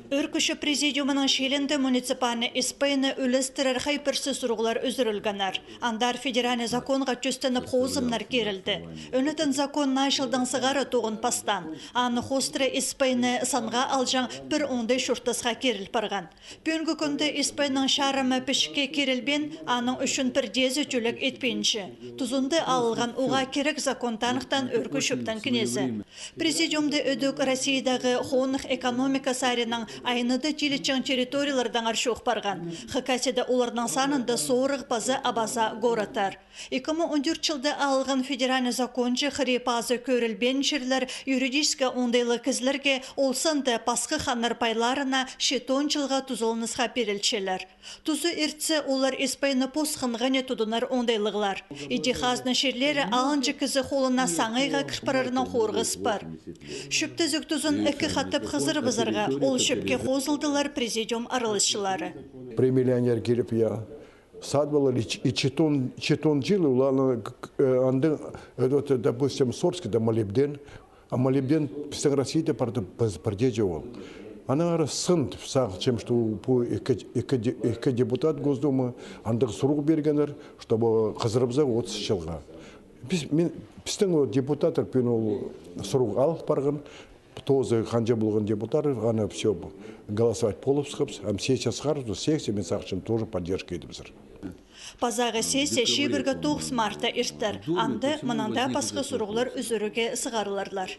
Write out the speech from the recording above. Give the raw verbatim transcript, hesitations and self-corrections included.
Ӧӧркі чӧп президиумының чыылиинда муниципальный ИСП-ні ӱлестірер хай пірсі сурығлар ӱзӱрілгеннер. Андар федеральный законға тӧстеніп хозымнар кирілді. Ӧнетін закон наа чылдаң сығара тоғын пастаан. Аны хоостыра ИСП-ні санға алҷаң пір оңдай чуртасха киріл парған. Пӱӱнгі кӱнде ИСП-ның чарымы пічікке кирілбеен, аның ӱчӱн пірдеезі тӧлек итпинче. Тузында алылған уғаа кирек закон таныхтаан Ӧӧркі чӧптің кнезі. Президиумда ідӧк Россиядағы хоных экономика саринаң айнада тилетчең территориялардаңар чоох парған. Хакасияда оларның санында Сорых паза Абаза городтар. Ікі муң он тӧрт чылда алылған федеральный законҷа хыри пазы кӧрілбеен чирлер юридический оңдайлығ кізілерге, ол санда пасха ханнар пайларына читон чылға тузаланысха пирілчелер. Туза иртсе, олар ИСП-ні пос хынғанны тудынар оңдайлығлар. Иди хазна чирлері алынҷа кізі холына саңайға кір парарынаң хорғыс пар. Чӧптезіг тузын ікі хатап хызырыбызарға, ол чӧпке хозылдылар президиум араласчылары. Пір миллионер киліп, я, садып алар, и ч-, и читон, читон чыл, ол аны, к-, к-, э, андың, э, вот, э, допустим, Сорскіде молибден, а молибден пістің Россияда парды, пір, пірдее чоғыл. Анаң ары сын, сағынчам, что пу ікі, ікі де-, ікі депутат Госдумы андағ сурығ пиргеннер, чтобы хызырыбызарға отыс чылға. Піс, мин, пістің ол депутаттар пӱӱн ол сурығ алып парған, тоозы ханҷа полған депутаттар, аны все голосовать полыбысхабыс, ам сессия сығарыбыс, сессия, мин сағынчам, тоже поддержка идібізер. Пазағы сессия чибіргі тоғыс мартта иртер. Анда мынаң даа пасха сурығлар ӱзӱрерге сығарыларлар.